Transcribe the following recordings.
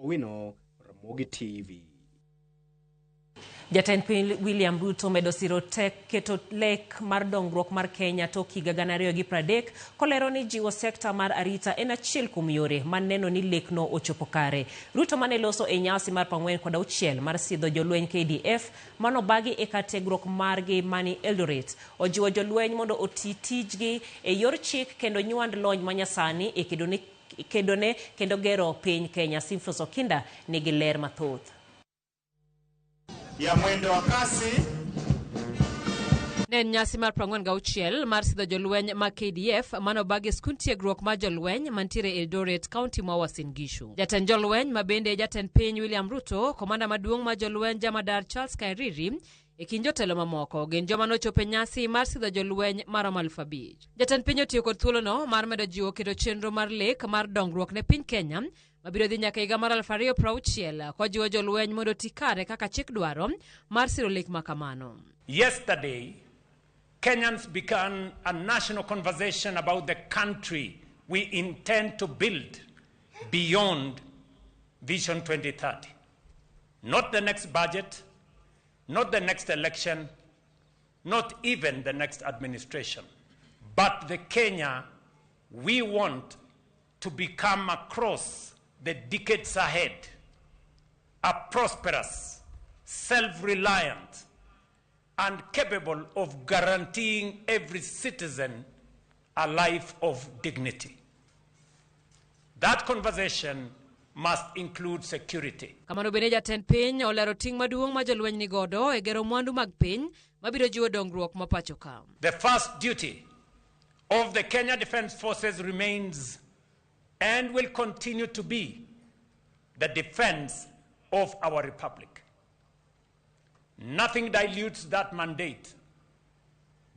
Owino, Ramogi TV. Jatend piny William Ruto omedo siro tek keto lek mar dongruok mar Kenya tok higa 2030 kolero ni jiwo sekta mar arita en achiel kuom yore mar neno ni lekno ochopo kare. Ruto mane loso e nyasi mar 46 mar sidho jolweny KDF manobagi e kar tiegruok margi mani Eldoret. Ojiwo jolweny mondo oti tijgi e yor chik kendo nywand lony manyasani e kedone kendo gero piny Kenya. Simfros Okinda nigi ler mathoth. Ya mwendo wa kasi. Ne en nyasi mar 46 mar sidho jolweny mag KDF manobagi e skund tiegruok mar jolweny mantiere Eldoret, kaunti ma Uasin Gishu. Jatend jolweny ma bende e jatend piny William Ruto, komanda maduong' mar jolweny Jamadar Charles Kairiri e kind jotelo mamoko gin joma nochopo e nyasi mar sidho jolweny maromo 5,000. Jatend piny otiyo kod thuolono mar medo jiwo keto chenro mar lek mar dongruok ne piny Kenya mabiro dhi nyaka higa mar 2060 kojiwo jolweny mondo oti kare kaka chik dwaro mar siro lek ma kamano. Yesterday, Kenyans began a national conversation about the country we intend to build beyond Vision 2030. Not the next budget, not the next election, not even the next administration, but the Kenya we want to become across the decades ahead, a prosperous, self-reliant, and capable of guaranteeing every citizen a life of dignity. That conversation must include security. Kamano bende jatend piny olero ting' maduong' ma jolweny ni godo e gero mwandu mag piny mabiro jiwo dongruok ma pacho ka. The first duty of the Kenya Defence Forces remains and will continue to be the defense of our republic. Nothing dilutes that mandate,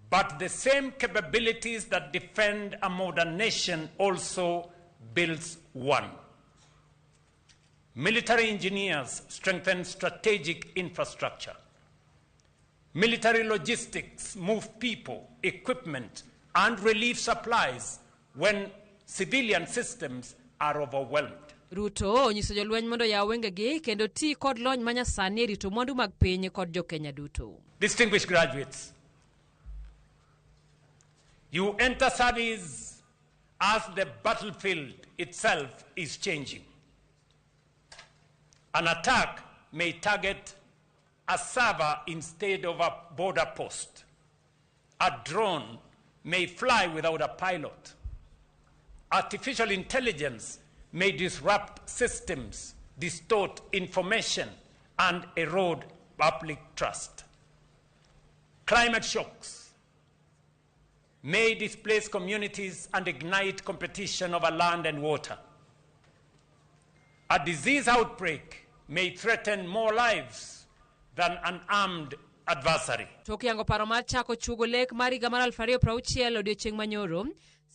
but the same capabilities that defend a modern nation also builds one. Military engineers strengthen strategic infrastructure. Military logistics move people, equipment, and relief supplies when civilian systems are overwhelmed. Ruto onyiso jolweny mondo oyaw wengegi kendo ti kod lony manyasani e rito mwandu mag piny kod jokenya duto. Distinguished graduates, you enter service as the battlefield itself is changing. An attack may target a server instead of a border post. A drone may fly without a pilot. Artificial intelligence may disrupt systems, distort information, and erode public trust. Climate shocks may displace communities and ignite competition over land and water. A disease outbreak may threaten more lives than an armed adversary. Tok yango paro mar chako chugo lek mar higa mar 2060 odiochieng' manyoro,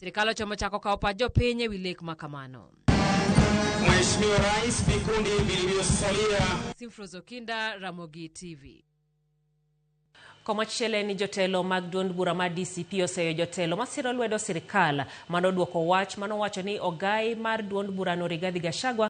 sirikal ochomo chako kawo pach jopiny e wi lek ma kamano. Mheshimiwa Rais, vikundi vilivyosalia. Simfros Okinda, Ramogi TV. Komachielo en ni jotelo mag duond bura mar DCP oseyo jotelo masiro lwedo sirikal manoduoko wach manowacho ni ogai mar duond burano Rigathi Gachagua.